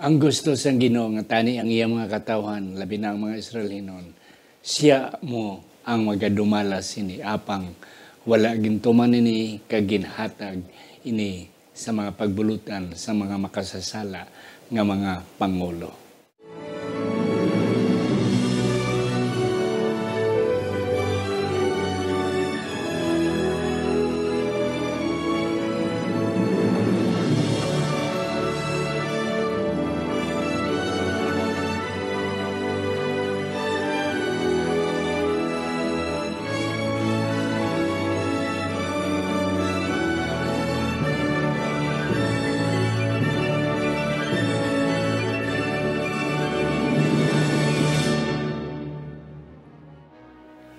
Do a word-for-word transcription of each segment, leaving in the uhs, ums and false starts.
Ang gusto sang Ginoo nga tani ang iya mga katawhan, labi na ang mga Israelinon, sia mo ang magadumala sini, apang wala gintuman ini kag ginhatag ini sa mga pagbulutan sa mga makasasala nga mga pangulo.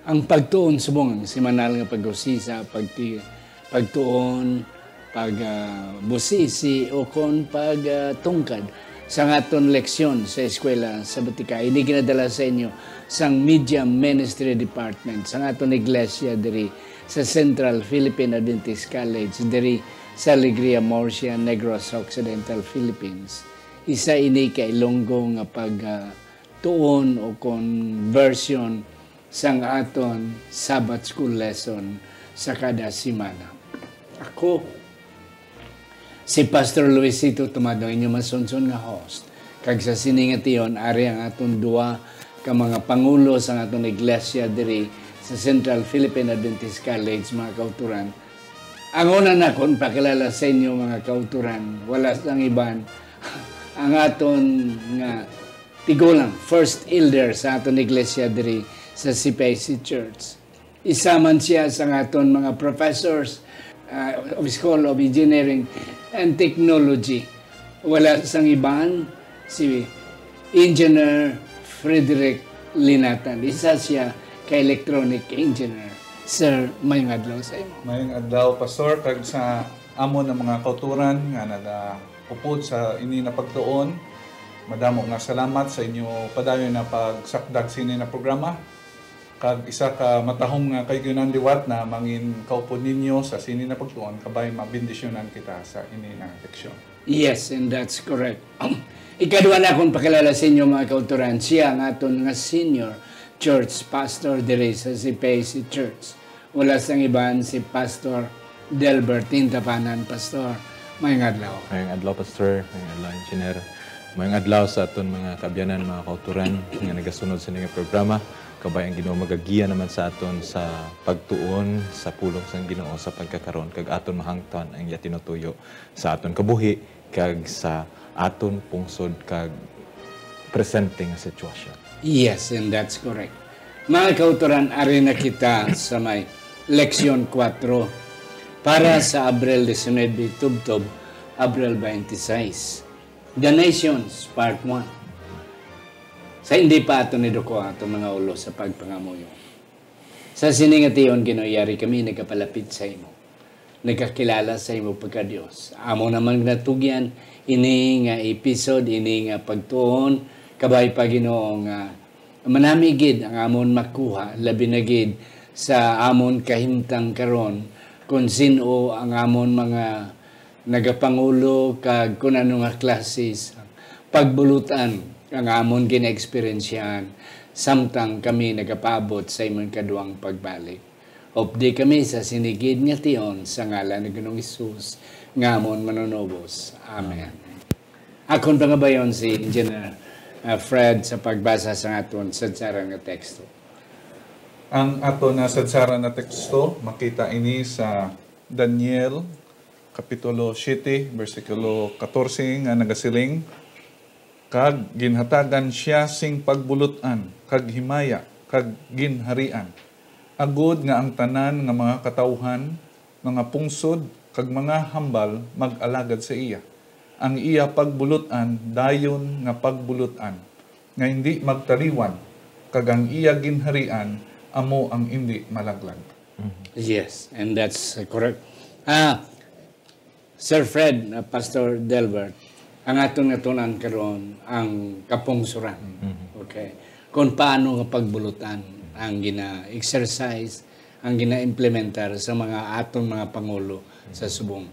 Ang pagtuon subong ang semanal nga pag-usisa, pagti-, pagtuon, pag, ah, busisi, o kon pag, ah, tungkad sa aton leksyon sa eskwela sa Batika. Ini ginadala sa inyo sang Media Ministry Department sang aton iglesia diri sa Central Philippine Adventist College diri sa Alegria, Murcia, Negros Occidental, Philippines. Isa ini ka Ilonggo nga pag, ah, tuon o kon version sang aton Sabbath School lesson sa kada semana. Ako si Pastor Luisito Tumado, inyo masunson nga host. Kag sa sini nga tion, ari ang aton duha ka mga pangulo sang aton iglesia diri sa Central Philippine Adventist College, mga kauturan. Ang una nakon pakilala sa inyo, mga kauturan, wala sang iban, ang aton nga tigulang, first elder sa aton iglesia diri sa C P I C Church. Isa man sia sa aton mga professors, ah, of School of Engineering and Technology. Wala sang iban, si Engineer Frederick Linatan. Isa sia ka electronic engineer. Sir, mayong adlaw sa imo. Mayong adlaw, Pastor, kag sa amon nga mga kauturan nga nagaupod sa ini na pagtuon. Madamo nga salamat sa inyo padayon na pagsakdag sini na programa. Kag isa ka matahom nga kaayuhan liwat na mangin kaupod ninyo sa sini na pagtuon, kabay mabendisyonan kita sa ini nga leksyon. Yes, and that's correct. Ikadua nakon pakilala sa inyo, mga kauturan, sia ang aton nga senior church pastor diri sa C P I C Church. Wala sang iban, si Pastor Delbert Tintapanan. Pastor, mayong adlaw. Mayong adlaw, Pastor. Mayong adlaw, Engineer. Mayong adlaw sa aton mga kaabyanan, mga kauturan nga nagasunod sa ining programa. Kabay ang Ginoo magagiya naman sa aton sa pagtuon sa pulong sang Ginoo sa pagkakaron, kag aton mahangtan ang iya tinutuyo sa aton kabuhi kag sa aton pungsod kag presente nga sitwasyon. Yes, and that's correct. Mga kauturan, ari na kita sa may leksyon kuwatro para sa Abril diecinuebe, tubtob Abril twenty-six. The Nations, Part one. Sa hindi pa aton iduko ang aton mga ulo sa pagpangamuyo. Sa sini nga tion, Ginoo, yari kami nagapalapit sa imo, nagakilala sa imo pagka-Dios. Amo naman natugyan ini nga episode, ini nga pagtuon, kabay pa, Ginoo, nga manami gid ang amon makuha, labi na gid sa amon kahimtang karon, kon sin-o ang amon mga nagapangulo kag kon ano nga klase sa pagbulutan ang amon ginaeksperyensyahan samtang kami nagapaabot sa imong kaduang pagbalik. Updi kami sa sini gid nga tion sa ngalan ni Ginoong Hesus nga amon Manunubos. Amen. Akon pangabayon si Engineer, uh, Fred sa pagbasa sa aton sadsaran nga teksto. Ang aton nga sadsaran nga teksto, makita ini sa Daniel Kapitulo siete, bersikulo katorse, nga nagasiling, "Kag ginhatagan sia sing pagbulut-an, kag himaya, kag ginharian, agud nga ang tanan nga mga katawuhan, mga pungsod, kag mga hambal mag-alagad sa iya. Ang iya pagbulut-an dayon nga pagbulut-an, nga indi magtaliwan, kag ang iya ginharian amo ang indi malaglag." Mhm. Yes, and that's, uh, correct. Ah, Sir Fred, uh, Pastor Delbert, ang aton nga tun-an karon ang kapungsoran. Mhm. Okay. Kung paano nga pagbulutan ang gina-exercise, ang gina-implementar sa mga aton mga pangulo sa subong.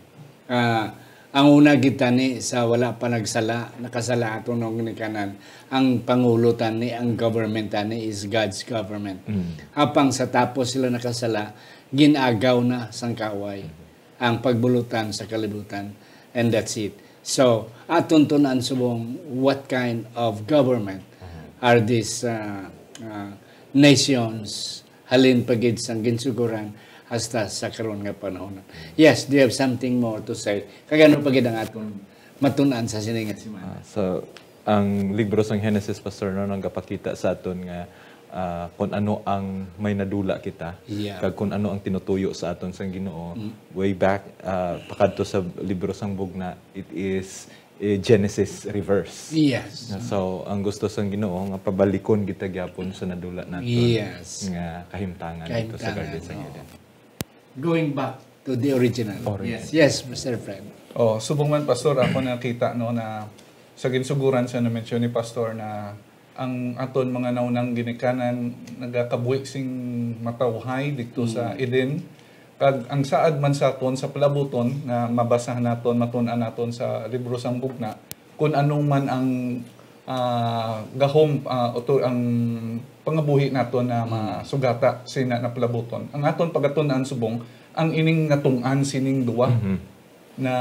Ah, Ang una gid tani sa wala pa nagsala, nakasala aton nga ginikanan, ang pangulo tani, ang government tani is God's government. Mm. Apang sa tapos sila nakasala, gin-agaw na sang kaaway ang pagbulutan sa kalibutan, and that's it. So, aton tun-an subong what kind of government are these, uh, uh, nations halin pa gid sang ginsuguran hasta sa karon nga panahon. Yes, do you have something more to say? Kag ano pa gid ang aton matun-an sa sini nga semana? Ah, so, ang libro sang Genesis, Pastor, no, nagapakita sa aton nga, ah, kung ano ang may nadula kita, Yeah. kag kung ano ang tinutuyo sa aton sang Ginoo. Mm. Way back, ah, pakadto sa libro sang Bugna, it is, eh, Genesis reverse. Yes. So, ang gusto sang Ginoo nga pabalikon kita gyapon sa nadula naton Yes. nga kahimtangan dito sa Kahimtangan, Garden sa oo. Eden. Going back to the original. Original. Yes, yes, Mister Fred. Oh, subong man, Pastor, ako nakita, no, na sa ginsuguran sa na-mention ni Pastor na ang aton mga naunang ginikanan nagakabuhi sing matawhay didto sa Mm. Eden. Kag ang saad man sa aton sa palabuton nga mabasahan naton, matun-an naton sa libro sang Bugna, kung ano man ang, ah, gahom, ah, uto-, ang pangabuhi naton na Mm. masugata sina na palabuton. Ang aton pagatun-an subong, ang ining natun-an sining duwa Mhm. na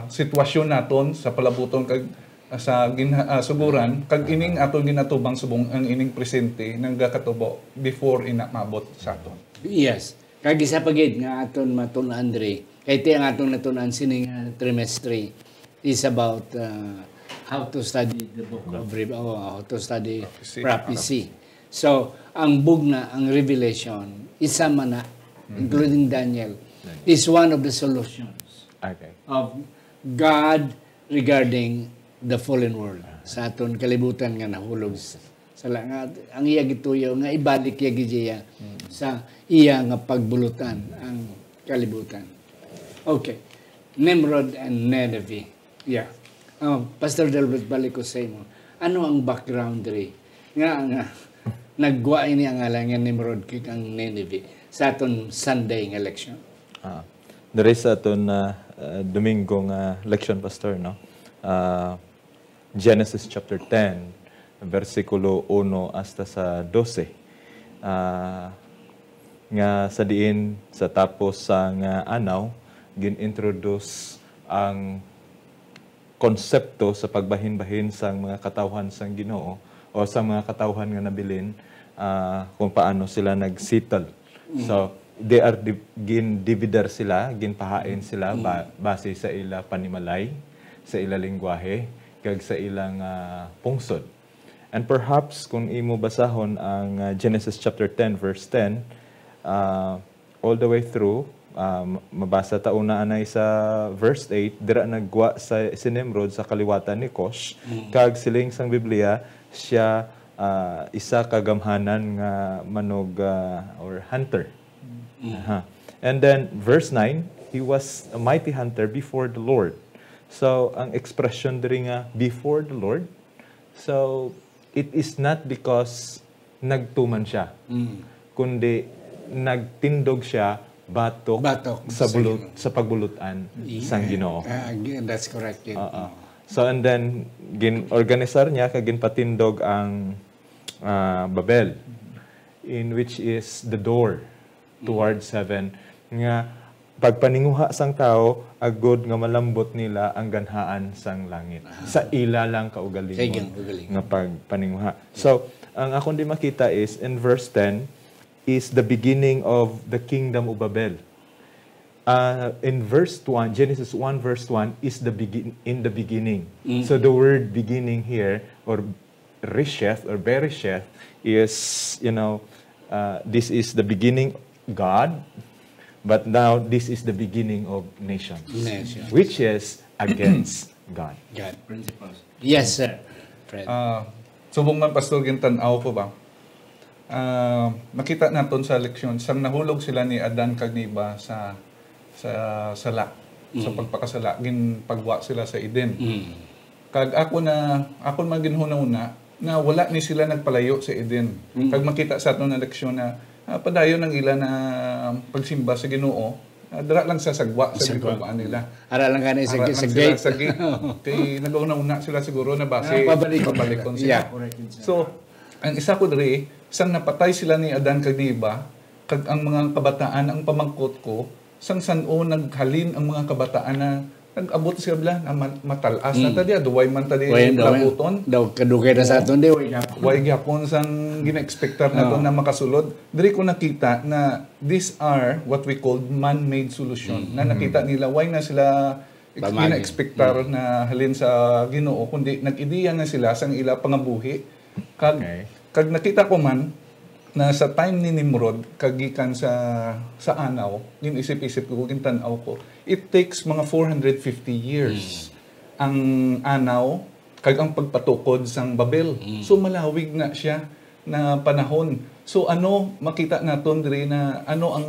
sitwasyon naton sa palabuton kag sa ginha-, ah, suguran, kag ining aton ginatubang subong ang ining presente nagakatubo before ina maabot sa aton. Yes. Kag isa pa gid nga aton matun-an diri, kay ti ang aton natun-an sini nga trimestre is about, uh, how to study the book of Rev-, oh, how to study Prophecy. prophecy. So, ang Bugna, ang Revelation, isa man na, Mhm. including Daniel, Daniel. is one of the solutions Okay. of God regarding the fallen world, Ah. sa aton kalibutan nga nahulog sa sala, nga ang iya gituyo nga ibalik iya gid iya Mm. sa iya nga pagbulutan ang kalibutan. Okay. Nimrod and Nineveh. Yeah. Oh, Pastor Delbert, balik ko sa imo. Ano ang background diri nga, nga nagwa ini ang ngalan nga Nimrod kag ang Nineveh sa aton Sunday nga leksyon? Ah, diri sa aton, ah, ah, Domingo nga leksyon, Pastor, no? Ah, Genesis chapter ten, bersikulo uno hasta sa dose. Ah, nga sa diin sa tapos sang anaw, gin-introduce ang konsepto sa pagbahinbahin sang mga katawhan sang Ginoo o sa mga katawhan nga nabilin, ah, kung paano sila nag-settle. Mm. So, they are div-, gin-dividir sila, ginpahain sila ba-, Mm. base sa ila panimalay, sa ila lingwahe, kag sa ilang, ah, pungsod. And perhaps, kung imo basahon ang, ah, Genesis chapter ten, verse ten, ah, all the way through, ah, m-, mabasa ta una anay sa verse eight, dira nagwa sa, si Nimrod sa kaliwatan ni Cush, Mm. kag siling sang Biblia, siya, ah, isa ka gamhanan nga manog, ah, or hunter. Mm. Aha. And then, verse nine, "He was a mighty hunter before the Lord." So, ang expression diri nga, "before the Lord," so, it is not because nagtuman siya, Mm. kundi nagtindog siya batok Batok sa sa bulut-, Ginoo. sa pagbulut-an Yeah. sang Ginoo. Ah, again, that's correct, yun. Oo. Mm. So, and then, gin-organisar niya kag ginpatindog ang, ah, Babel, in which is the door Mm. towards heaven, nga pagpaninguha sang tawo, agod nga malambot nila ang ganhaan sang langit, Ah. sa ila lang kaugalingon Sa ila lang kaugalingon. nga pagpaninguha. So, ang akon di makita is, in verse ten, is the beginning of the kingdom of Babel. Uh, in verse one, Genesis one verse one is the begin-, in the beginning. Mm. So the word beginning here, or Risheth or Beresheth, is, you know, uh, this is the beginning God, but now this is the beginning of nations, Nations. which is against God. God principles. Yes, sir. Fred. Ah, subong man, Pastor, gintan-aw ko ba? Ah, nakita naton sa leksyon, sang nahulog sila ni Adan kag ni Eva sa, sa sala, sa Mm. pagpakasala, ginpagwa sila sa Eden. Mm. Kag ako na, ako man ginhunahuna na wala ni sila nagpalayo sa Eden. Mm. Kag makita sa aton nga leksyon na, ah, padayon ang ila na pagsimba sa Ginoo, Ah, dira lang sa sagwa, sa Sagwa. gikuhaan nila. Ara lang gani sa, Ara lang sa sila gate. sa gate. Kay nagauna-una sila siguro na basi Ah, pabalik. pabalikon sila. Yeah. Correct yun, sir. So, ang isa ko diri, sang napatay sila ni Adan kag ni Eva, kag ang mga kabataan, ang pamangkot ko, sang san-o naghalin ang mga kabataan na nag-abot sila bala na ma-, matal-as na Mm. ta di, aduway man ta di Way daw, labuton. daw kadugay na sa aton di, way gihapon. Way gihapon sang gina-expectar naton Ah. na makasulod. Diri ko nakita na these are what we called man-made solution. Na Mm. nakita nila, way na sila ex-, Pamagi. gina-expectar Mm. na halin sa Ginoo, kundi nag-ideya na sila sang ila pangabuhi. Kag, Okay. kag nakita ko man na sa time ni Nimrod, kag gikan sa, sa anaw, gin-isip-isip ko, gintan-aw ko, it takes mga four hundred fifty years Mm. ang anaw kag ang pagpatukod sang Babel. Mm. So, malawig na siya na panahon. So, ano, makita naton diri na ano ang,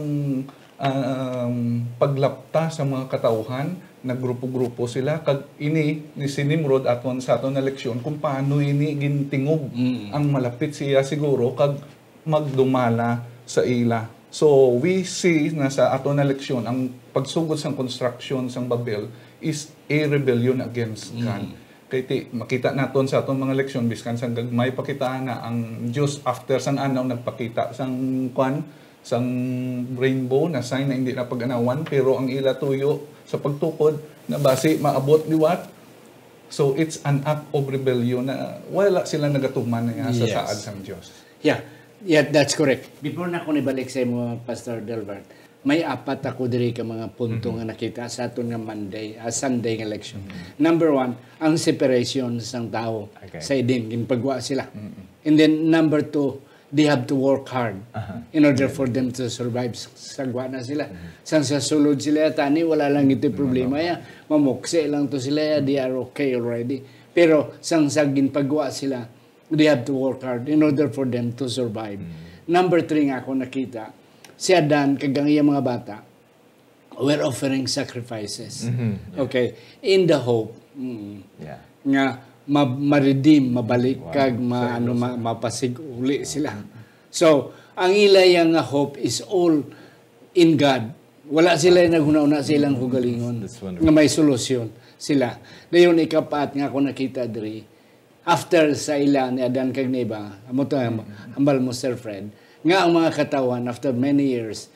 um, paglapta sa mga katawhan, naggrupo-grupo sila, kag ini ni si Nimrod aton sa aton na leksyon kung paano ini gintingog Mm. ang malapit siya siguro kag magdumala sa ila. So, we see na sa aton na leksyon, ang pagsugod sang construction sang Babel is a rebellion against Mm. God. Kay ti, makita naton sa aton mga leksyon, biskan sang gagmay pa kita na ang Dios after sang anaw nagpakita sang kwan, sang rainbow na sign na hindi na pag-anawan, pero ang ila tuyo sa pagtukod na basi maabot liwat. So, it's an act of rebellion na wala sila nagatuman nga sa Yes. saad sang Dios. Yeah. Yeah, that's correct. Before na ako nibalik sa imo, Pastor Delbert, may apat ako diri ka mga punto Mhm. nga nakita sa aton nga Monday, ah, Sunday nga leksyon. Mhm. Number one, ang separation sang tawo Okay. sa Eden, ginpagwa sila. Mhm. And then number two, they have to work hard Aha. in order for them to survive. S-, sagwa na sila. Mhm. Sang sa sulod sila, tani, wala lang ito problema Mababa. ya. Mamuksi lang to sila, ya, they are okay already. Pero sang sa ginpagwa sila, they have to work hard in order for them to survive. Mm. Number three nga ako nakita, si Adan kag ang iyang mga bata were offering sacrifices. Mhm. Yeah. Okay. In the hope, mm, Yeah. nga ma-, ma-redeem, mabalik Wow. kag ma-, Sa ano, ma-, mapasig-uli sila. Mm. So, ang ila yang nga hope is all in God. Wala sila naghuna-huna sa ilang kaugalingon That's wonderful. nga may solusyon sila. Dayon, ikapat nga ako nakita diri, after sa ila ni Adan kag ni Eva, amo to, Mm. hambal mo, Sir Fred, nga ang mga katawhan, after many years,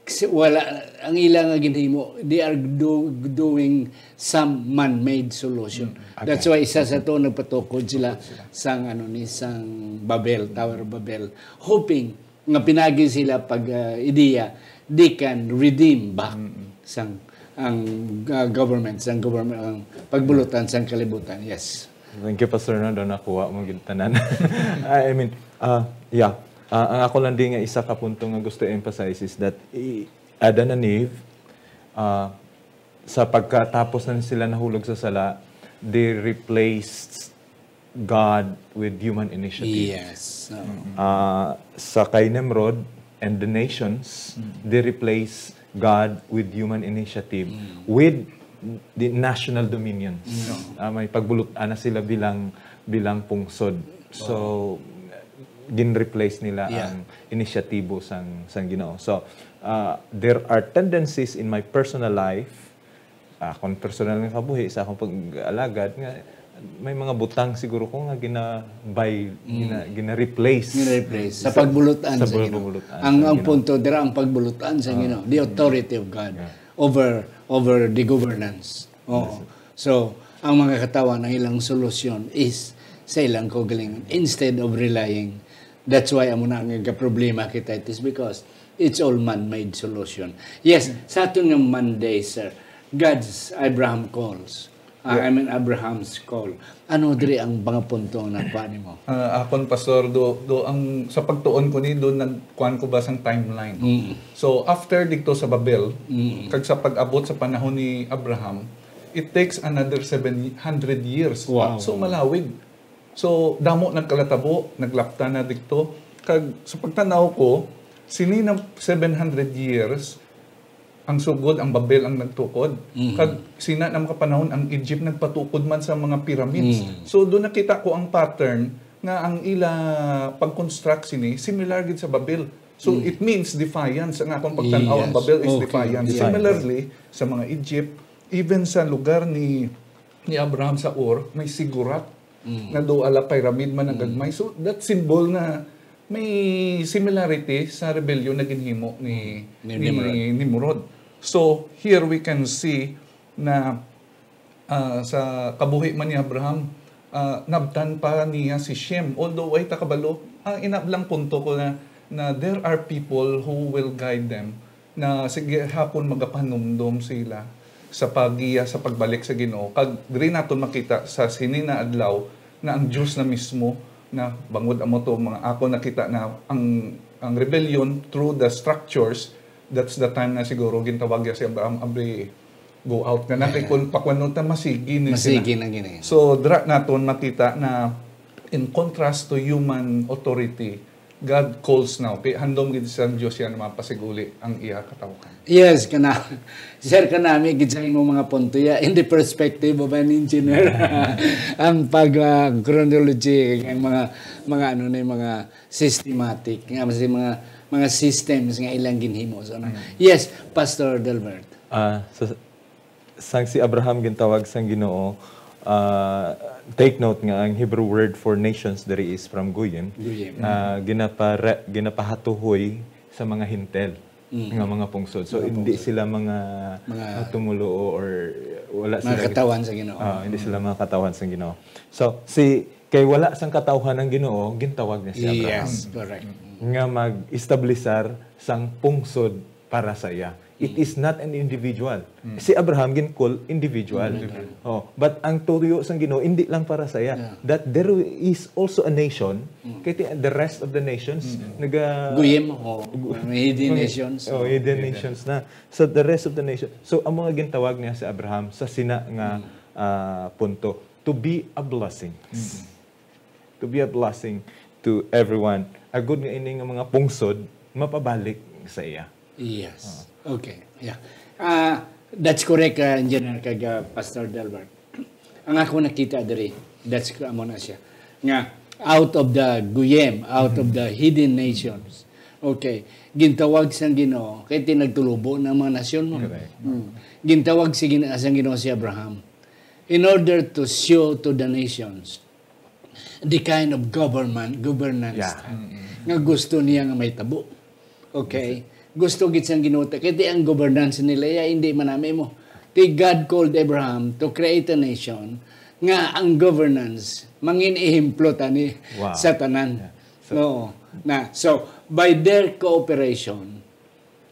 si-, wala, ang ila nga ginhimo, they are do-, doing some man-made solution. Mm, okay. That's why isa sa to, nagpatukod sila Tukod sila. sang, ano ni, sang Babel, Tower of Babel, hoping nga pinagi sila pag, ah, ideya, they can redeem back Mm. sang, ang, ah, government, sang government, ang pagbulutan sang kalibutan. Yes. Thank you, Pastor, no? Daw nakuha mo gid tanan. I mean, ah, yeah. Ah, ang ako lang di nga isa ka punto nga gusto i-emphasize is that i-, Adam and Eve, ah, sa pagkatapos na sila nahulog sa sala, they replaced God with human initiative. Yes. Oo. Ah, sa kay Nimrod and the nations, Mm. they replace God with human initiative Mm. with the national dominions. Mm. Ah, may pagbulut-an na sila bilang, bilang pungsod. So, Wow. gin-replace nila Yeah. ang inisyatibo sang, sang Ginoo. So, ah, there are tendencies in my personal life, ah, akong personal nga kabuhi, sa akong pag-alagad, nga may mga butang siguro ko nga gina-by, Mm. gina-, gina-replace. Gina-replace. Sa Sa, pagbulutan sa sa Ginoo. pagbulutan Ang, sa ang Ginoo. punto dira, ang pagbulutan sa Ah. Ginoo, the authority of God Yeah. over, over the governance. Oo. Yes, sir. So, ang mga katawhan, ang ilang solusyon is sa ilang kaugalingon instead of relying. That's why amo na nga problema kita. It is because it's all man-made solution. Yes, sa aton nga Monday, sir, God's Abraham calls. Ah, Yeah. I mean, Abraham's call. Ano diri ang mga punto nga nakuha nimo? Ah, akon, Pastor, do, do ang, sa pagtuon ko ni, do nagkuan ko ba sang timeline? Mm. So, after dito sa Babel, Mm. kag sa pag-abot sa panahon ni Abraham, it takes another seven hundred years. Wow. So, malawig. So, damo nagkalatabo, naglapta na dito. Kag sa pagtanaw ko, sini na seven hundred years, ang sugod, ang Babel ang nagtukod. Mhm. Kag sina na mga panahon, ang Egypt nagpatukod man sa mga pyramids. Mm. So, doon nakita ko ang pattern nga ang ila pag-construct sini, similar gid sa Babel. So, Mm. it means defiance. Ang akong pagtan-aw, ang Yes. Babel is Okay, defiance. Defiance. Similarly, sa mga Egypt, even sa lugar ni, ni Abraham sa Ur, may sigurat Mm. na do ala pyramid man ang Mm. gagmay. So, that symbol na may similarity sa rebellion na ginhimo ni, Ni ni Nimrod. Nimrod. So, here we can see na, ah, sa kabuhi man ni Abraham, ah, nabtan pa niya si Shem. Although, way ta kabalo, ang ina lang punto ko na, na there are people who will guide them, na sige hapon magapanumdom sila sa pagiya sa pagbalik sa Ginoo. Kag diri naton makita sa sini na adlaw na ang Dios na mismo na bangod amo to mga ako nakita na ang, ang rebellion through the structures, that's the time na siguro gintawag niya si Abraham, "Abri, go out na na." Kay Yeah. kung pakuanon ta, masigi ni Masigi sila. na gini. So, dra naton makita na in contrast to human authority, God calls now. Kay handom gid sang Dios yan mapasiguli ang iya katawhan. Yes, kana. Sir, kanami gid sa imong mga punto ya, in the perspective of an engineer. Ang pag, ah, chronology, ang mga, mga ano na yung mga systematic, nga mas mga, mga systems nga ilang ginhimo. So, na, Mm. Yes, Pastor Delbert. Ah, sa, sang si Abraham gintawag sang Ginoo, ah, take note nga ang Hebrew word for nations diri is from goyim. Goyim. Ah, ginapare-, ginapahatuhoy sa mga hintel Mm. nga mga pungsod. So, Mga hindi pungsod. sila mga Mga mga tumuluo or wala mga sila katawan sa Ginoo. Ah, hindi Mm. sila mga katawan sa Ginoo. So, si, kay wala sang katawhan ang Ginoo, gintawag niya si Abraham Yes, correct. nga mag-establisar sang pungsod para sa iya. It Mm. is not an individual. Mm. Si Abraham gin-call individual. Individual. Oh, but ang tuyo sang Ginoo hindi lang para sa iya. Yeah. That there is also a nation, Mm. kay ti-, the rest of the nations Mm. naga Goyim, oh, Gu- may hidden mga nations, oh, oh. hidden Hidden. nations na. So the rest of the nation. So ang mga gintawag niya si Abraham sa sina nga, Mm. ah, punto, to be a blessing. Mm. To be a blessing to everyone. Agud nga ini nga mga pungsod mapabalik sa iya. Yes. Ah. Okay. Yeah. Ah, that's correct, ah, Engineer, kag, ah, Pastor Delbert. Ang ako nakita diri, that's amo na siya. Nga, out of the goyim, out of Mm. the hidden nations. Okay. Gintawag sang Ginoo, kay tinagtulubo ng mga nasyon mo. Correct. Mm. Gintawag si Gin-, sang Ginoo si Abraham in order to show to the nations the kind of government, governance Yeah. Mm-mm. nga gusto niya nga mahitabo. Okay? Gusto gid sang Ginoo ta-, kay di ang governance nila, ya, hindi man nami mo. Kay God called Abraham to create a nation nga ang governance mangin ehemplo tani Wow. sa tanan. Yeah. So No. Na, so, by their cooperation,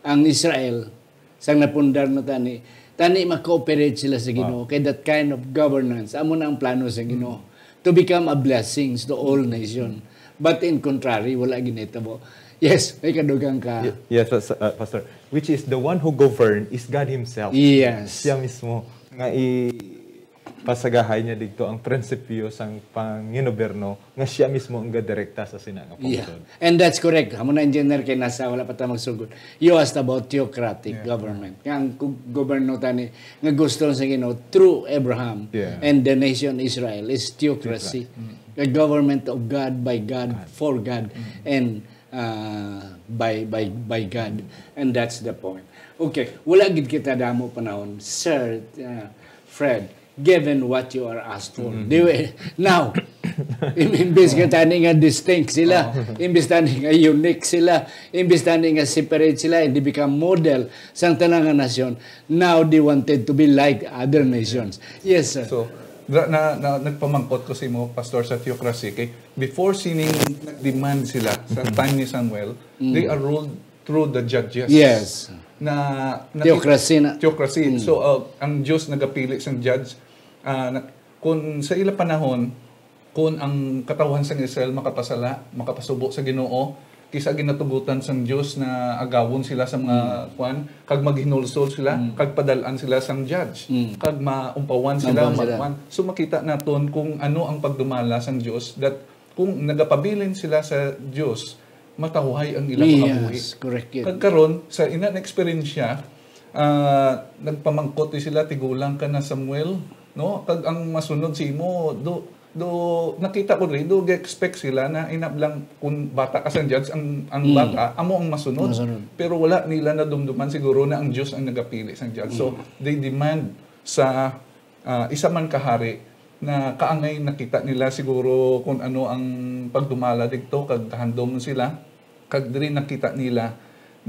ang Israel, sang napundar na tani, tani ma-cooperate sila sa Ginoo. Wow. Kay that kind of governance, amo na ang plano sa Ginoo. Mm. To become a blessings to all nation. But in contrary, wala ginitabo. Yes, may kadugang ka. Ye-, yes, pas-, uh, Pastor. Which is the one who govern is God himself. Yes. Siya mismo. Nga i-, pasagahay niya dito ang prinsipyo sang panginoberno nga siya mismo ang gadirekta sa sina nga Yeah. pungsod. And that's correct. Amo na, Engineer, kay nasa wala pa ta magsugod. You asked about theocratic Yeah. government. Nga ang gu-, goberno tani nga gusto sa Ginoo through Abraham Yeah. and the nation Israel is theocracy. Theocracy. Mm. The government of God, by God, God. for God, Mm. and, uh, by, by, by God. And that's the point. Okay, wala gid kita damo panahon, Sir, uh, Fred, given what you are asked for. Mm. Di ba? Now, im-, imbes nga tani nga distinct sila, Oh. imbes tani nga unique sila, imbes tani nga separate sila, and they become model sang tanan nga nasyon. Now they wanted to be like other nations. Yes, sir. So, na, na, na, nagpamangkot ko sa imo, Pastor, sa theocracy, kay before sining nag-demand sila sa Mm-hmm. time ni Samuel, Mm. they are ruled through the judges. Yes. Na, na Theocracy na. Theocracy. Mm. So, uh, ang Diyos nagapili sang judge. Ah, na, kung sa ila panahon, kung ang katawhan sang Israel makapasala, makapasubo sa Ginoo, kisa ginatugutan sang Diyos na agawon sila sa mga Mm. kwan, kag maghinulsol sila, Mm. kag padal-an sila sang judge, Mm. kag maumpawan sila, Maumpawan sila. magkwan. So, makita naton kung ano ang pagdumala sang Diyos, that kung nagapabilin sila sa Diyos, matawhay ang ilang Yes, mga buhi. Correct yun. Kag karon, sa ina na eksperyensya, ah, nagpamangkot di sila, "Tigulang ka na, Samuel," no? Kag ang masunod sa imo, do, do nakita ko diri, do expect sila na inablang kung bata ka sang judge, ang, ang Mm. bata, amo ang masunod. Masunod. Pero wala nila nadumduman siguro na ang Diyos ang nagapili sang judge. So, Mm. they demand sa, ah, isa man ka hari na kaangay nakita nila siguro kung ano ang pagdumala didto, kag handom sila, kag diri nakita nila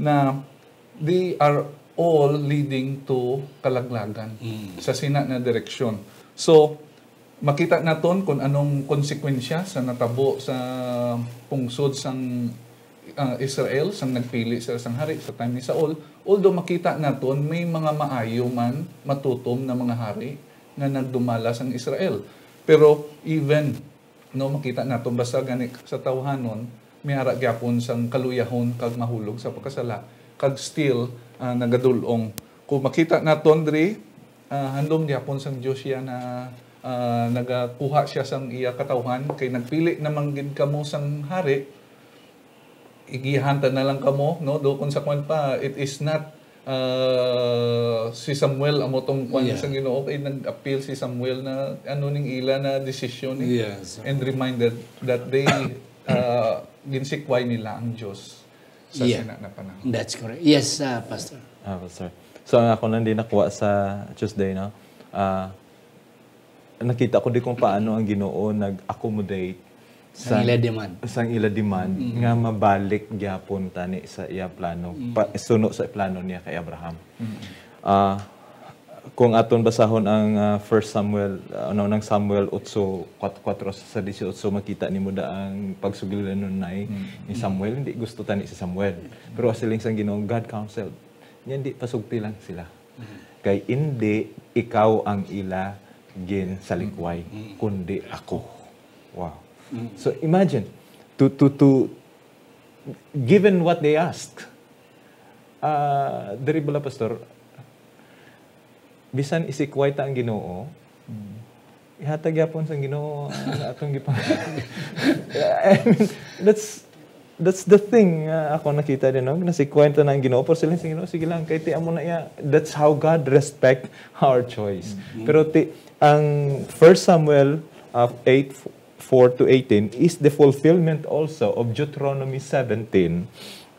na they are all leading to kalaglagan Mm. sa sina na direksyon. So, makita naton kung anong konsekwensya sa natabo sa pungsod sang, ah, Israel, sang nagpili sila sang hari sa time ni Saul. Although makita naton may mga maayo man, matutom na mga hari nga nagdumala sang Israel. Pero even, no, makita naton basta gani sa tawhanon, may ara gyapon sang kaluyahon kag mahulog sa pagkasala, kag still, ah, nagadul-ong. Kung makita naton diri, ah, handom gyapon sang Dios siya na, ah, nagakuha siya sang iya katawhan, kay nagpili naman gid kamo sang hari, igihan ta na lang kamo, no? Do kung sa kwan pa, it is not, ah, si Samuel amo tong kwan Yeah. sang Ginoo, kay nag-appeal si Samuel na ano ning ila na desisyon, eh. Yes. And reminded that they, ah, ginsikway nila ang Dios sa Yeah. sina na panahon. That's correct. Yes, ah, Pastor. Ah, Pastor. So, ang ako nang di nakuha sa Tuesday, no? Ah, nakita ko di kung paano ang Ginoo nag-accommodate Ang sa, ila demand. sang ila demand Mm. nga mabalik gyapon tani sa iya plano, Mm. pa, suno sa plano niya kay Abraham. Mm. Ah, kung aton basahon ang, ah, First Samuel, ah, ano, nang Samuel otso, kwat-, kwatro sa dieciocho, makita nimo da ang pagsugilanon na Mm. ni Samuel, hindi gusto tani si Samuel. Pero siling sang Ginoo, God counseled. Niya, hindi, pasugti lang sila. Mm. Kay indi ikaw ang ila ginsalikway, Mm. kundi ako. Wow. Mm. So imagine, to, to, to, given what they ask, ah, diri bala, Pastor, bisan isikway ta ang Ginoo, Mm. ihatag yapon sang Ginoo ang atong gipang-, I mean, that's, that's the thing nga ako nakita din, no? Nasikway ta na ang Ginoo, pero sila sa Ginoo, sige lang, kay ti amo na iya. That's how God respect our choice. Mm-hmm. Pero ti, ang First Samuel, uh, eight, four to eighteen is the fulfillment also of Deuteronomy seventeen,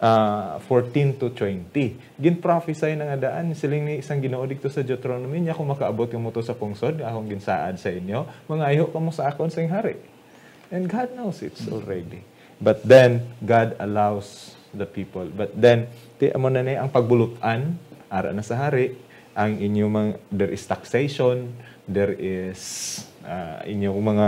uh, fourteen to twenty. Gin-prophesy na nga daan, siling ni isang Ginoo dito sa Deuteronomy niya, "Kung makaabot kamo to sa pungsod nga akong ginsaad sa inyo, mangayo kamo sa akon sing hari." And God knows it's already. But then, God allows the people. But then, ti, amo na ni ang pagbulut-an, ara na sa hari, ang inyo mga, there is taxation, there is, ah, inyong mga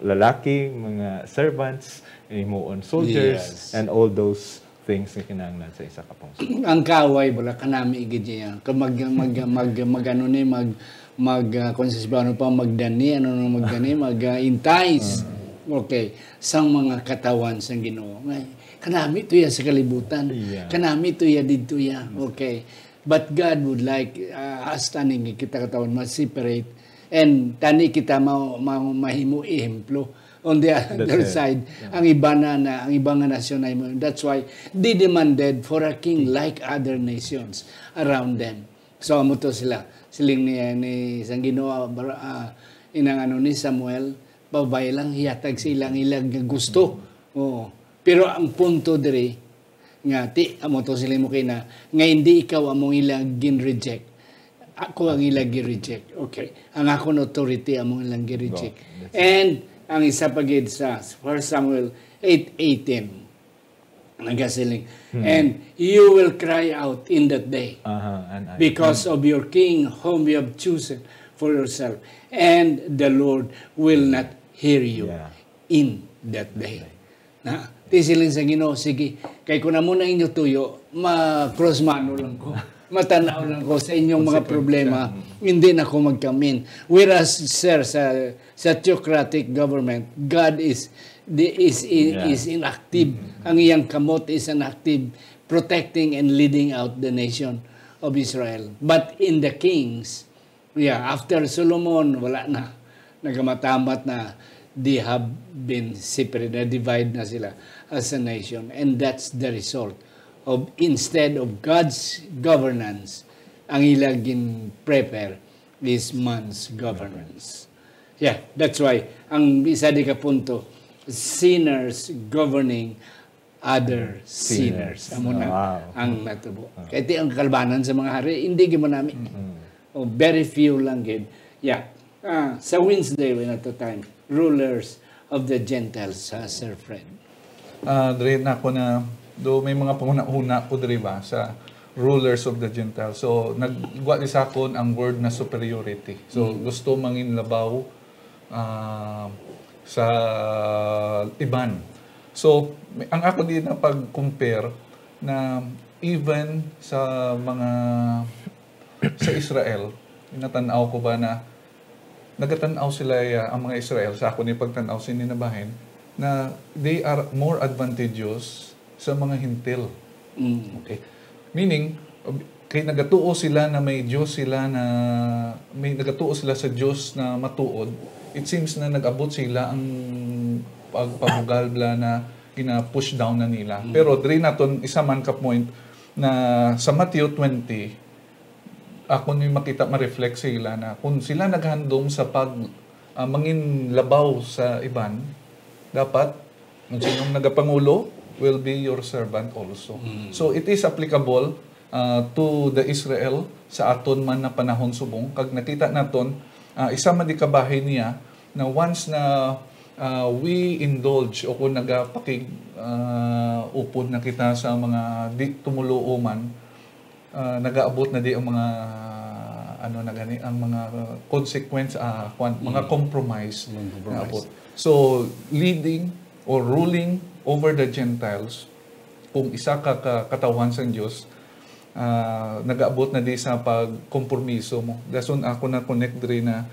lalaki, mga servants, himuon soldiers, Yes. and all those things nga kinahanglan sa isa ka pungsod. Ang kaaway, wala, kanami gid niya. Kag mag, mag, mag, mag, ano ni, mag, mag, ah, kung sa Espanyol pa, magdani, ano na magdani, mag, ah, entice. Ah. Okay. Sang mga katawan sang Ginoo. Ngay, kanami to ya sa kalibutan. Yeah. Kanami to ya didto ya. Okay. But God would like, ah, us tani nga kita katawan ma-separate. And tani kita ma-, ma-, mahimo ehemplo. On the other That's it. side, Yeah. ang iba na, na, ang iba nga nasyon ay mo. That's why they demanded for a king King. like other nations around them. So, amo to sila. Siling ni, ni sang Ginoo, bar-, ah, inang ano ni Samuel, babay lang, hihatag sa ilang, ilang gusto. Oo. Pero ang punto diri, nga, ti, amo to sila mo kay na, nga hindi ikaw among ilang gin-reject. Ako ang ilang gin-reject. Okay. Ang akon authority among ilang gin-reject. Go. That's it. And ang isa pa gid sa First Samuel eight eighteen, nagasiling, Hmm. "And you will cry out in that day Aha, and I because of your king whom you have chosen for yourself, and the Lord will not hear you Yeah. in that day." Na, ti siling sa Ginoo, "Sige, kay kun amo na inyo tuyo, ma-cross mano lang ko. Matanaw lang ko sa inyong mga Konsekwensya. problema, Mm. hindi na ko magkamin." Whereas, sir, sa, sa theocratic government, God is, the, is, is, Yeah. is inactive. Mm. Ang iyang kamot is inactive, protecting and leading out the nation of Israel. But in the kings, Yeah, after Solomon, wala na. Nagamatamat na, they have been separated, na-divide na sila as a nation. And that's the result of, instead of God's governance, ang ilang gin-prefer is man's governance. Yeah, that's why ang isa di ka punto, sinners governing other sinners. Sinners. Amo na Wow. ang natabo. Ah. Kay ti ang kalbanan sa mga hari, hindi gyud mo nami. Mm. Oh, very few lang gid. Yeah. Ah, sa Wednesday, when at the time, rulers of the Gentiles, ah, Sir Fred. Ah, diri na ako na, do may mga panghuna-huna ko diri ba sa rulers of the Gentiles. So, nagwa di sa akon ang word na superiority. So, Mm. gusto mangin labaw, ah, sa iban. So, may- ang ako di na pag-compare na even sa mga, sa Israel, natan-aw ko ba na nagatan-aw sila, ah, ang mga Israel, sa ako ni pagtan-aw sini na bahin, na they are more advantageous sa mga Hentil. Mm. Okay. Meaning, ob- kay nagatuo sila na may Diyos sila na, may nagatuo sila sa Diyos na matuod, it seems na nag-abot sila ang pagpabugal bla na gina-push down na nila. Mm. Pero diri naton isa man ka point na sa Matthew twenty, ako ni makita ma-reflect sa ila na kung sila naghandom sa pag, ah, mangin labaw sa iban, dapat ang sinong nagapangulo will be your servant also. Mm. So it is applicable, ah, to the Israel sa aton man na panahon subong, kag nakita naton, ah, isa man di kabahin niya na once na, ah, we indulge o kung nagapakig, ah, upod na kita sa mga di tumuluo man, ah, nagaabot na di ang mga, ano na gani, ang mga consequence, ah, kwan, mga Mm. compromise Mga compromise. naabot. So, leading or ruling over the Gentiles, kung isa ka, ka katawhan sang Dios, ah, nagaabot na di sa pagkompromiso mo. Dason ako na connect diri na,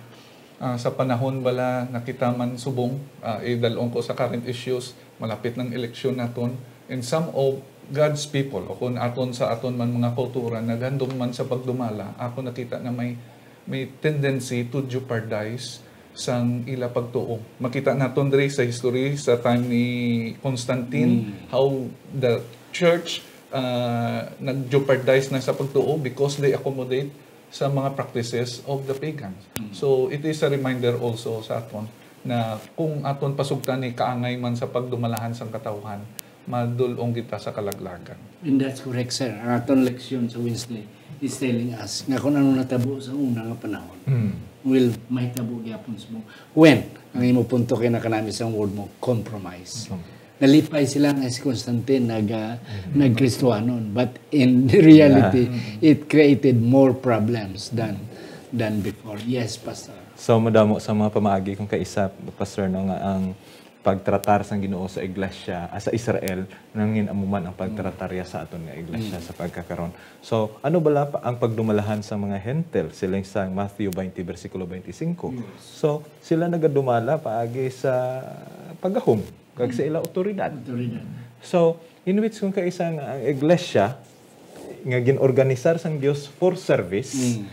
ah, sa panahon bala nga kita man subong, ah, idalon ko sa current issues, malapit ng eleksyon naton, and some of God's people, o kung aton sa aton man mga kultura, naghandom man sa pagdumala, ako nakita na may, may tendency to jeopardize sang ila pagtuo. Makita naton diri sa history sa time ni Constantine, Mm. how the church, ah, nag-jeopardize na sa pagtuo because they accommodate sa mga practices of the pagans. Mm. So, it is a reminder also sa aton na kung aton pasugtan ni kaangay man sa pagdumalahan sang katawhan, madul-ong kita sa kalaglagan. And that's correct, sir. Ang aton leksyon sa Wednesday is telling us nga kung ano natabo sa una nga panahon, Mm. will mahitabo gyapon sa mo. When, ang imo punto kay nakanami sa word mo, compromise. Mm. Nalipay sila nga si Constantine nag, ah, Mm. nagkristohanon. But in reality, Yeah. it created more problems than, than before. Yes, Pastor. So, madamo sa mga pamaagi kung kaisa, Pastor, no, nga ang pagtratar sang Ginoo sa iglesia, ah, sa Israel, nangin amo man ang pagtratar niya sa aton nga iglesia Mm. sa pagkakaron. So, ano bala pa ang pagdumalahan sa mga Hentil? Siling sa Matthew twenty, bersikulo twenty-five. Yes. So, sila nagadumala paagi sa pagahom, kag sa Mm. ila awtoridad. Awtoridad. So, in which kung kaisa nga ang iglesia nga gin-organisar sang Dios for service, Mm.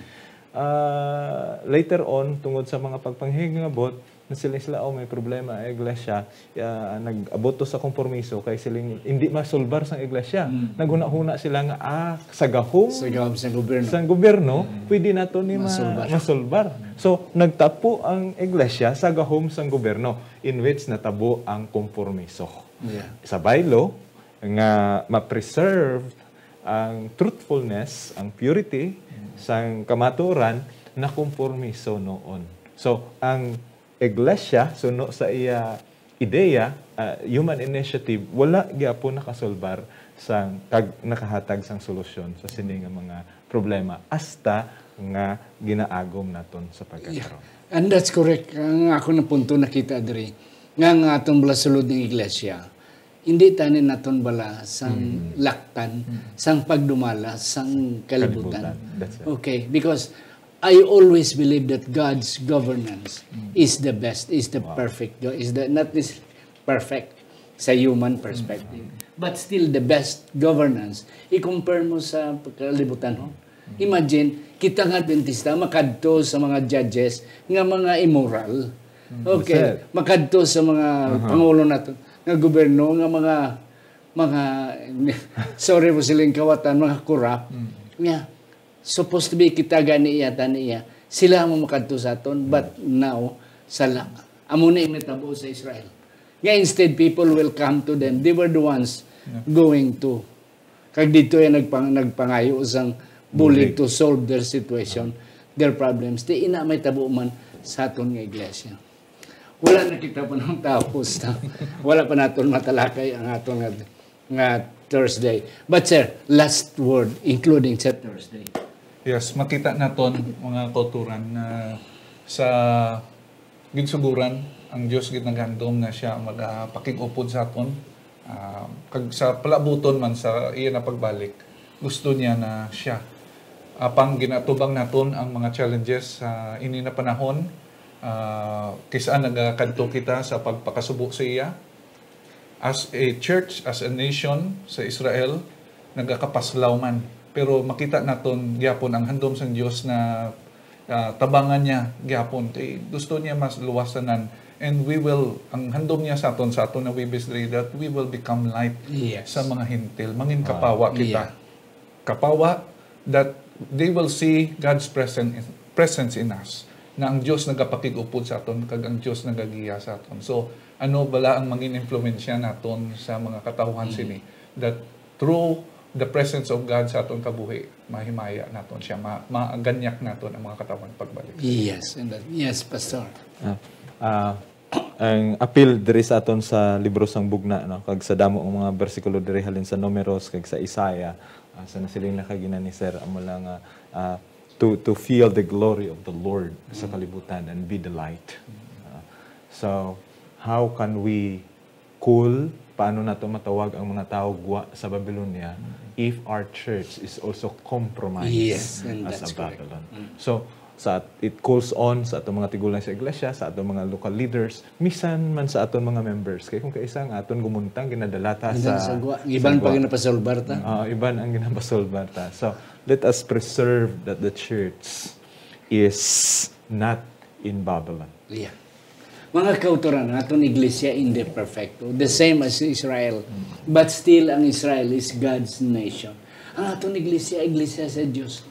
ah, later on, tungod sa mga pagpanghingabot, na sila, sila, "Oh, may problema ang iglesia." Ah, nag-abot to sa kompromiso kay siling hindi masulbar sang iglesia. Mm. Naghuna-huna sila nga, ah, sa gahom Sa gahom sa gobyerno. sang gobyerno, Mm. pwede nato ni ma-, Masulbar. masulbar. So, nagtapo ang iglesia sa gahom sang gobyerno, in which natabo ang kompromiso. Yeah. Sa baylo, nga ma-preserve ang truthfulness, ang purity Mm. sang kamatuoran, nakompromiso noon. So, ang iglesia, suno sa iya ideya, ah, human initiative, wala gyapon nakasolbar sang, kag nakahatag sang solusyon sa sini nga mga problema, hasta nga ginaagom naton sa pagkakaron. Yeah. And that's correct. Ang ako na punto nakita diri, nga, nga atong bala sulod ng iglesia, hindi tani naton bala sang Mm. laktan, Mm. sang pagdumala, sang kalibutan. Kalibutan. That's it. Okay, because I always believe that God's governance Mm. is the best, is the Wow. perfect, is the, not this perfect sa human perspective, Mm. but still the best governance. I-compare mo sa kalibutan, no? Mm. Imagine, kita nga dentista, makadto sa mga judges nga mga immoral. Mm. Okay, Sir. makadto sa mga Aha. pangulo nato nga gobyerno nga mga, mga, sorry po silang kawatan, mga corrupt. Mm. Nga, supposed to be kita gani iya, tani iya. Sila ang makadto sa aton, but Mm. now, Sala. Amo na yung natabo sa Israel. Nga instead, people will come to them. They were the ones going to. Kag dito yung nagpang, nagpangayo sang bulig to solve their situation, their problems. Di ina may tabo man sa aton nga iglesia. Wala na kita pa ng tapos na. Wala pa naton matalakay ang aton nga, nga Thursday. But sir, last word, including sa Thursday. Yes, makita naton, mga kauturan, na sa ginsuguran, ang Dios gid naghandom nga siya magapakig-upod sa aton. Ah, kag sa palabuton man sa iya na pagbalik, gusto niya na siya. Apang ginatubang naton ang mga challenges sa ini na panahon, ah, kis-a nagakadto kita sa pagpakasubo sa iya. As a church, as a nation sa Israel, nagakapaslaw man. Pero makita naton gyapon ang handom sang Dios na, ah, tabangan niya gyapon. Kay gusto niya mas luwas tanan. And we will, ang handom niya sa aton, sa aton na Huwebes diri, that we will become light Yes. sa mga Hentil. Mangin kapawa kita. Yeah. Kapawa that they will see God's presence, presence in us. Na ang Dios nagapakig-upod sa aton, kag ang Dios nagagiya sa aton. So, ano bala ang mangin impluwensya naton sa mga katawhan sini? That through the presence of God sa aton kabuhi, mahimaya naton siya, ma maaganyak naton ang mga katawhan pagbalik. Yes, and that, yes, Pastor. Ah, ah, ang apil diri sa aton sa libro sang Bugna, no, kag sa damo nga mga bersikulo diri halin sa Numeros kag sa Isaiah, ah, sa nasiling na kagina ni Sir, amo lang nga, ah, to to feel the glory of the Lord sa kalibutan and be the light. Ah, so, how can we call, paano nato matawag ang mga tawo gwa sa Babylonia if our church is also compromised Yes, and as that's a correct. Babylon? So, sa it calls on sa ato mga tigulang sa iglesia, sa ato mga local leaders, misan man sa aton mga members. Kay kung kaisa ang aton gumuntang, ginadalata Minsan sa sa gwa, iban sa pa gwa. Ginapasulbar ta. Ah, iban ang ginapasulbar ta. So, let us preserve that the church is not in Babylon. Yeah. Mga kauturan, ang aton iglesia hindi perfecto. The same as Israel. But still, ang Israel is God's nation. Ang aton iglesia, iglesia sa Dios.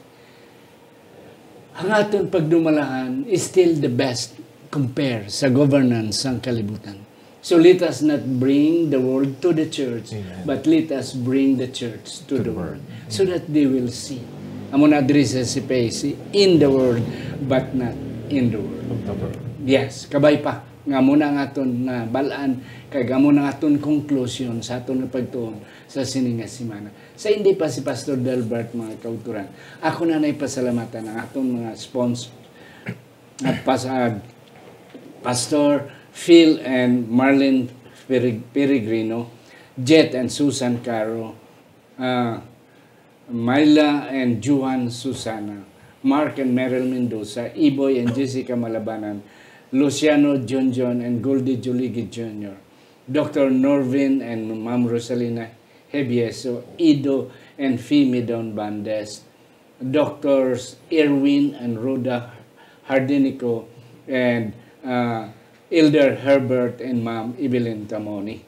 Ang aton pagdumalahan is still the best compare sa governance sang kalibutan. So let us not bring the world to the church, Amen. but let us bring the church to, To the the world, world. so that they will see. Amo na diri sa C P A C, in the world, but not in the world. Yes, kabay pa nga amo na ang aton na balaan, kag amo na ang aton conclusion sa aton nga pagtuon sa sini nga semana. Sa hindi pa si Pastor Delbert, mga kauturan, ako na nay pasalamatan ang aton mga sponsor, at pas-, ah, Pastor Phil and Marlene Perig-, Peregrino, Jet and Susan Caro, ah, Myla and Juan Susana, Mark and Meryl Mendoza, Iboy and Jessica Malabanan, Luciano Junjun and Goldie Juligi Junior, Doctor Norvin and Ma'am Rosalina Hebieso, Ido and Fimi Don Bandes, Doctors Erwin and Rhoda Hardinico, and, uh, Elder Herbert and Ma'am Evelyn Tamoni.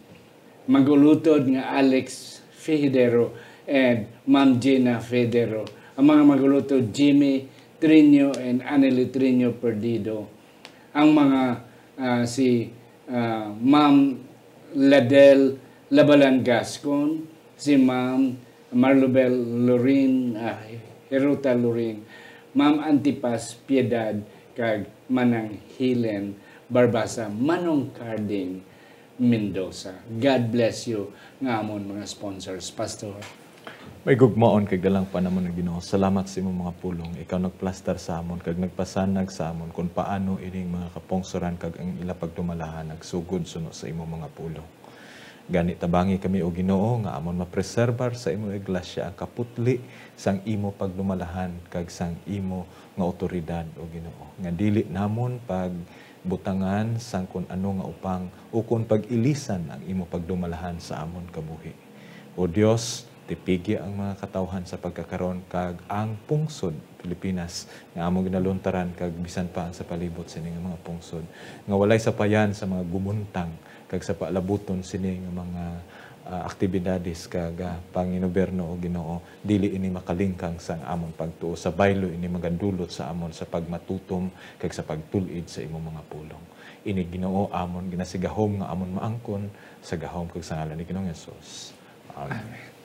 Magulutod nga Alex Fijidero and Ma'am Gina Fijidero. Ang mga magulutod, Jimmy Trino and Annelie Trino Perdido. Ang mga, ah, si, ah, Ma'am Ladel Labalan Gascon, si Ma'am Marlubel Lorin, ah, Heruta Lorin, Ma'am Antipas Piedad, kag Manang Helen Barbasa, Manong Carding Mendoza. God bless you nga amon mga sponsors, Pastor. May gugmaon kag dalang panamon nga Ginoo. Salamat sa imong mga pulong. Ikaw nagplastar sa amon kag nagpasanag sa amon kung paano ining mga kapungsoran kag ang ila pagdumalahan nagsugod suno sa imong mga pulong. Gani, tabangi kami, O Ginoo, nga amon mapreserbar sa imong iglesia ang kaputli sang imo pagdumalahan kag sang imo nga awtoridad, O Ginoo, nga dili namon pagbutangan sang kun ano nga upang ukon pag-ilisan ang imo pagdumalahan sa amon kabuhi. O Dios, tipigi ang mga katawhan sa pagkakaron kag ang pungsod Pilipinas nga among ginaluntaran kag bisan pa ang sa palibot sini nga mga pungsod nga walay sapayan sa mga gumuntang kag sa palabuton sini nga mga, ah, aktibidades kag, ah, panginoberno, O Ginoo, dili ini makalingkang sang amon pagtuo, sa baylo ini magadulot sa amon sa pagmatutom kag sa pagtul-id sa imong mga pulong. Ini, Ginoo, amon ginasigahom nga amon maangkon sa gahom kag sa ngalan ni Ginoong Jesus. Amen.